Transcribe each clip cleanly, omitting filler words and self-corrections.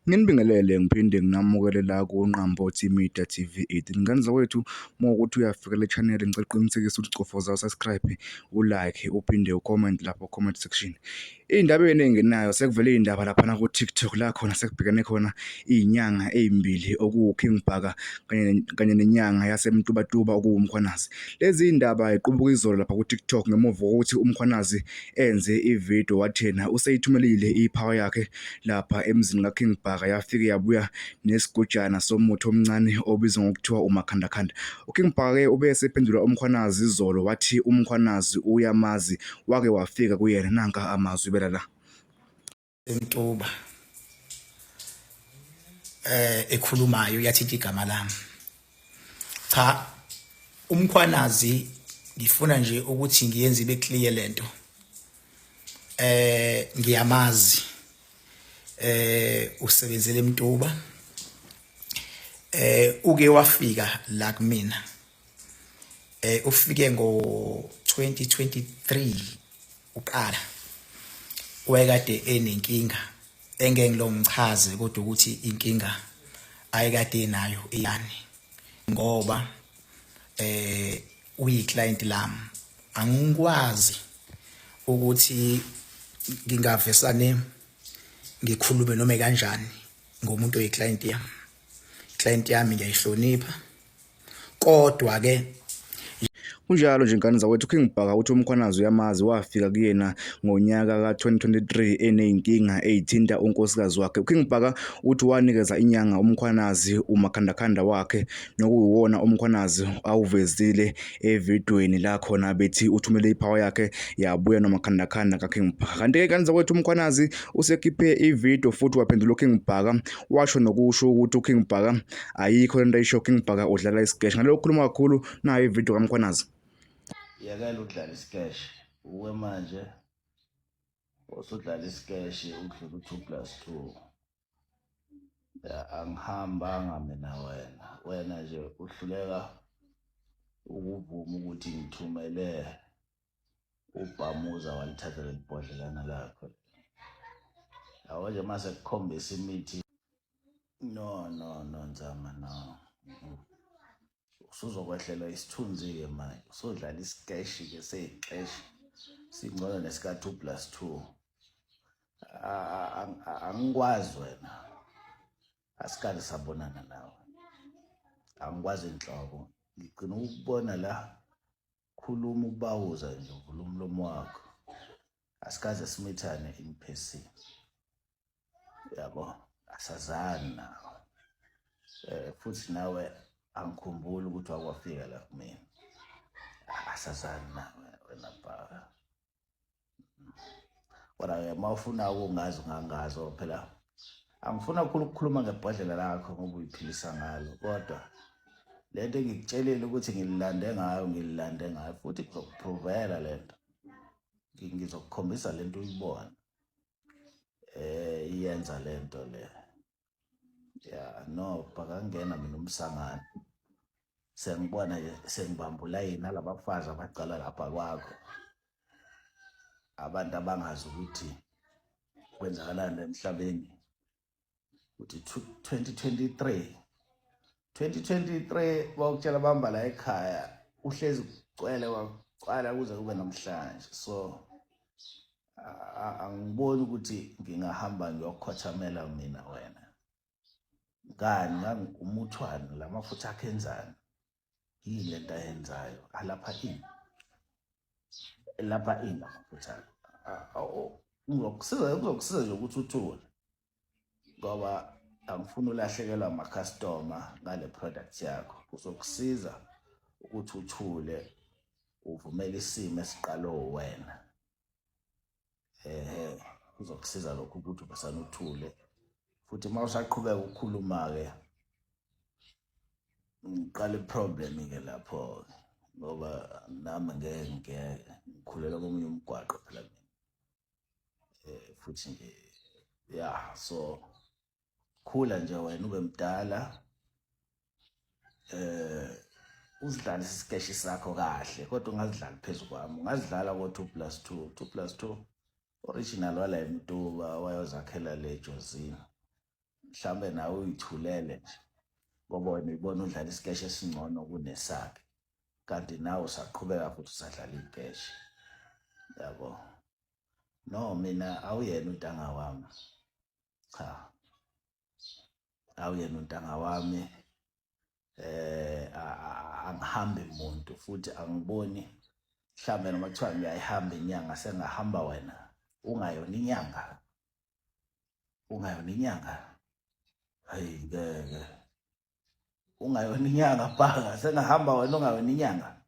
Nginibingelele ngiphinde nginamukele la kuNqambothi Media TV 18. Ngane zakwethu, uma kuwukuthi uyafika kule chanel, ngicela uqinisekise ukuthi ucofoza u-subscribe, u-like, uphinde u-comment lapho comment section. Ey'ndabeni ey'ngenayo sekuvele iy'ndaba laphana ku-TikTok la khona sekubhekene khona iy'nyanga ey'mbili okuwu-King Bhaka kanye nenyanga yaseMtubatuba okuwuMkhwanazi. Lezi iy'ndaba y'qubuka izolo lapha ku-TikTok ngemuva kokuthi uMkhwanazi enze ividiyo wathi yena useyithumelile i-power yakhe lapha emzini kaKing Bhaka, yafike yabuya nesigujana somuthi omncane obizwa ngokuthiwa umakhandakhanda. UKing Bhaka-ke ube esephendula uMkhwanazi izolo wathi uMkhwanazi uyamazi wake wafika kuyena. Nanka amazwi bela la. Mtuba ekhulumayo yathinta igama lami. Cha, uMkhwanazi, ngifuna nje ukuthi ngiyenze ibe clear lento. Ngiyamazi, usebenzele eMtuba, uke wafika la kumina. Ufike ngo 2023 uqala, wayekade enenkinga engeke ngilongichaze, kodwa ukuthi inkinga ayekade enayo iyani, ngoba uyi client lami, angikwazi ukuthi ngingavesane ngikhulume noma kanjani ngomuntu oyi client yami. Client yami ngiyayihlonipha, kodwa ke Kunjalo nje, ngane zakwethu, King Bhaka uthi uMkhwanazi uyamazi, wafika kuyena ngonyaka ka-2023 eney'nkinga ey'thinta unkosikazi wakhe. UKing Bhaka uthi wanikeza inyanga uMkhwanazi umakhandakhanda wakhe nokuyiwona uMkhwanazi awuvezile evidweni la khona bethi uthumele i-power yakhe yabuya nomakhandakhanda kaKing Bhaka. Kanti-ke, ngane zakwethu, uMkhwanazi usekhiphe ividiyo futhi waphendula uKing Bhaka, washo nokusho ukuthi uKing Bhaka ayikho lento ayisho, King Bhaka udlala isikeshi. Ngalokho khuluma kakhulu, nayo ividiyo kaMkhwanazi. Yekela ukudlala isikeshi uwe manje, usudlala isikeshi udlula u-2 plus 2. Ya, angihambanga mina. Wena nje uhluleka ukuvuma ukuthi ngithumele ubhamuza walithatha leli bhodlelana lakho. Yabo nje, mase kukhombisa imithi. No, no, no, Nzama, no. Usuzokwehlelwa isithunzi-ke manje, usudlala isikeshi-ke seyixeshi singcono nesika-2 plus 2. Angikwazi wena, asikaze sabonana nawe, angikwazi inhlobo. Ngigcina ukubona la khuluma ukubawuza nje, uvula umlomo wakho, asikaze simithane in person, yabo, asazani nawe. Futhi nawe angikhumbuli ukuthi wakwafika la kumina, asazani nawe wena Bhaka. Kodwa-ke uma ufuna ukungazi ungangazi phela. Angifuna kakhulu ukukhuluma ngebhodlela lakho ngoba uyiphilisa ngalo, kodwa lento engikutshelile ukuthi ngililande ngayo, ngililande ngayo, futhi ngizokuprovela lento, ngizokukhombisa lento uyibone iyenza lento le. Ya, no Bhaka, ngena mina umsangano, sengibona nje sengibamba ulayini nalabafazi abacala lapha kwakho, abantu abangazi ukuthi kwenzakalani emhlabeni, ukuthi 2023 2023 bawukutshela bamba la ekhaya, uhlezi kugcwele kwacala kuze kube namhlanje. So angiboni ukuthi ngingahamba ngiyokhothamela mina wena. Ngani umuthwani lamafutha akhe enzani? Yini lento ayenzayo alapha? Ini lapha? Ini lamafutha akhe? Ngizokusiza, kuzokusiza nje ukuthi uthule, ngoba angifuni ulahlekelwa amakhastoma ngale product yakho. Kuzokusiza ukuthi uthule, uvumele isimo esiqalo wena. Ehe, kuzokusiza lokho ukuthi ubesane uthule. Futhi uma usaqhubeka ukukhuluma-ke, ngiqala i-problem ke lapho, ngoba nami ngeke ngeke ngikhulela komunye umgwaqo phela mina. Futhi nje, ya, so khula nje wena ube mdala, uzidlalise isikeshi sakho kahle, kodwa ungazidlali phezu kwami. Ungazidlala ko-2 plus 2, 2 plus 2 original wala eMtuba, wayozakhela le Jozini. Mhlawumbe nawe uyithulele nje ngoba wena uyibona udlala isikeshe esingcono kunesakhe, kanti nawe usaqhubeka futhi usadlala ikeshe, yabo. No, mina awuyena untanga wami, cha, awuyena untanga wami. Angihambi muntu futhi angiboni mhlambe noma kuthiwa ngiyayihamba inyanga, sengahamba wena ungayona inyanga, ungayona inyanga. Hayi ngeke, ungayona inyanga bhaka, sengahamba wena ungayona inyanga.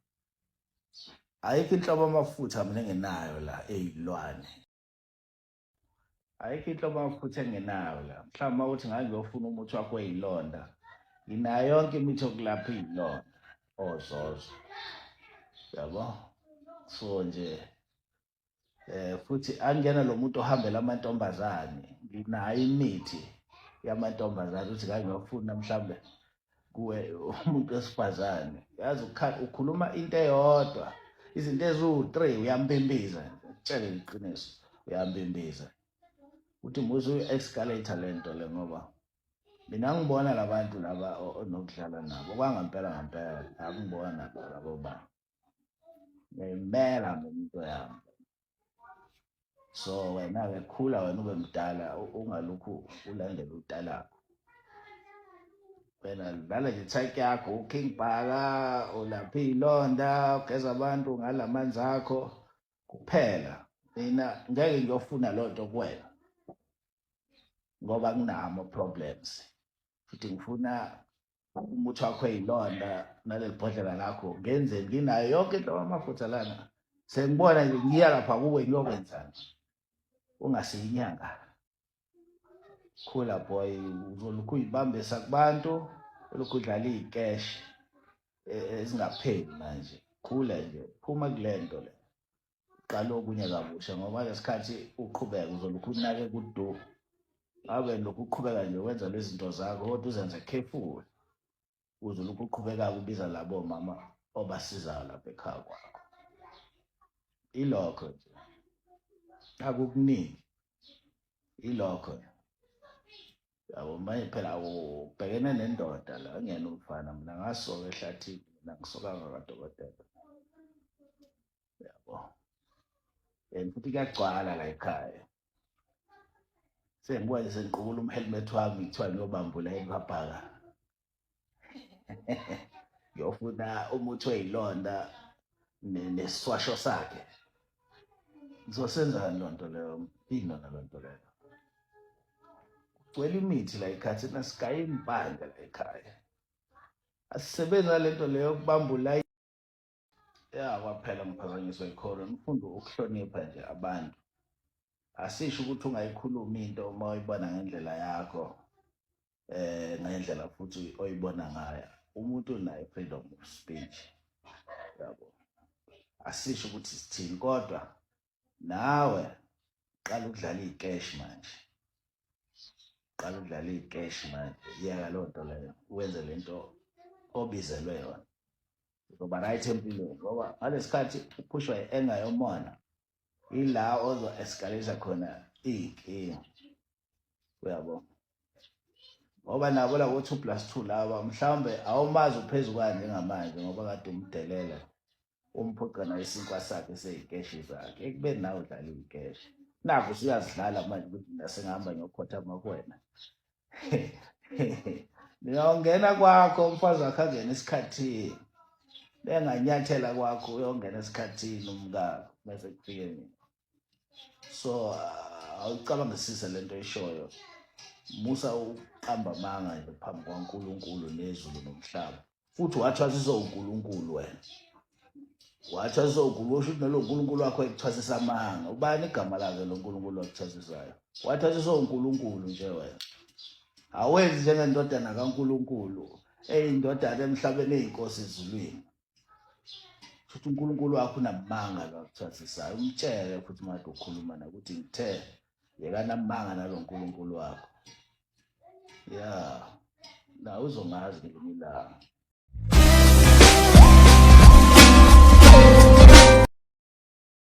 Ayikho inhlobo amafutha mina engenayo la eyilwane, ayikho inhlobo amafutha engenayo la. Mhlawumbe ukuthi ngake ngiyofuna umuthi wakho weyilonda, nginayo yonke imithi yokulapha iy'londa ozozo, yabo. So nje futhi angena lo muntu ohambela amantombazane, nginayo imithi yamantombazane ukuthi ngake ngiyofuna mhlawumbe kuwe umuntu wesifazane. Yazi ukhuluma into eyodwa, izinto eziwu-3 uyambimbiza, tshele iqiniso, uyambimbiza uthi muze uyi-escalate le nto le, ngoba mina ngibona labantu laba onokudlala nabo kwangempela ngampela, akungibona labo bantu, ngiyayimela mina into yami. So wena-ke khula wena ube mdala, ungalokhu ulandela utalakho. Wena dlala nje type yakho, uKing Bhaka, ulapha iy'londa, ugeza abantu ngalamanzi akho kuphela. Mina ngeke ngiyofuna loo nto kuwena ngoba nginamo problems, futhi ngifuna umuthi wakho eyilonda naleli bhodlela lakho. Ngenzeni? Nginayo yonke into amafutha lana, sengibona nje ngiya lapha kuwe ngiyokwenzani ungasiyinyanga. Khula boy, uzolokhu uyibambisa kubantu, ulokhu udlala iy'keshi ezingapheli manje. Khula nje, phuma kule nto le, qala okunye kabusha, ngoba lesikhathi uqhubeka uzolokhu unake kudu ngabe lokhu uqhubeka nje wenza lezi zinto zakho, kodwa uzenze careful uze lokhu uqhubeka kubiza labo mama obasizayo lapha ekhaya kwakho. Ilokho nje, akukuningi, ilokho, yabo. Manje phela ubhekene nendoda la, angiyena umfana mina, ngasoka ehlathini mina, ngisokanga kadokotela, yabo. And futhi kuyagcwala la ekhaya, sengibuka nje sengiqukula umhelmet wami, kuthiwa ngiyobambula enkabhaka ngiyofuna umuthi weyilonda nesiswasho sakhe. Ngizosenzani loo nto leyo? Yini lona loo nto leyo? Kugcwele imithi la ekhaya, thina sigaye impande la ekhaya, asisebenzi ngale nto leyo yokubambula ya. Kwaphela ngiphazanyiswa yikhona. Nifunde ukuhlonipha nje abantu. Asisho ukuthi ungayikhulumi into uma uyibona ngendlela yakho, ngendlela futhi oyibona ngayo. Umuntu unayo freedom of speech, yabo. Asisho ukuthi sithini, kodwa nawe qala ukudlala iy'keshi manje, qala ukudlala iy'keshi manje, yeka loo nto leyo, wenze lento obizelwe yona, uzoba right empilweni. Ngoba ngalesikhathi uphushwa i-anger yomona, ila ozo-escalate khona iy'nkinga, uyabo. Ngoba nabo labo 2 + 2 laba, mhlawumbe awumazi uphezu kwani njengamanje, ngoba kade umdelela, umphuca naye isinkwa sakhe sey'keshi zakhe, ekubeni nawe udlala iy'keshi. Nakho usuyazidlala manje ukuthi mina sengihamba ngiyokhothama kuwena. Ngiyongena kwakho, umfazi wakho angene esikhathini, benganyathela kwakho, uyongena esikhathini umkakho, bese kufike mina. So awucabangisise lento oyishoyo, musa ukuqamba amanga nje phambi kwaNkulunkulu nezulu nomhlaba. Futhi wathwasiswa uNkulunkulu wena, wathwasiswa uNkulunkulu, usho ukuthi nalo nkulunkulu wakho ekuthwasisa amanga. Ubani igama lakhe lo nkulunkulu wakuthwasisayo? Wathwasiswa uNkulunkulu nje wena, awenzi njengendodana kaNkulunkulu, eyindodana emhlabeni, eyinkosi ezulwini. Futhi uNkulunkulu wakho unamanga lo akuthwasisayo, umtshele futhi uma kade ukhuluma nakuthi ngithe yekana amanga nalo nkulunkulu wakho. Ya, na uzongazi ngelinye ilanga.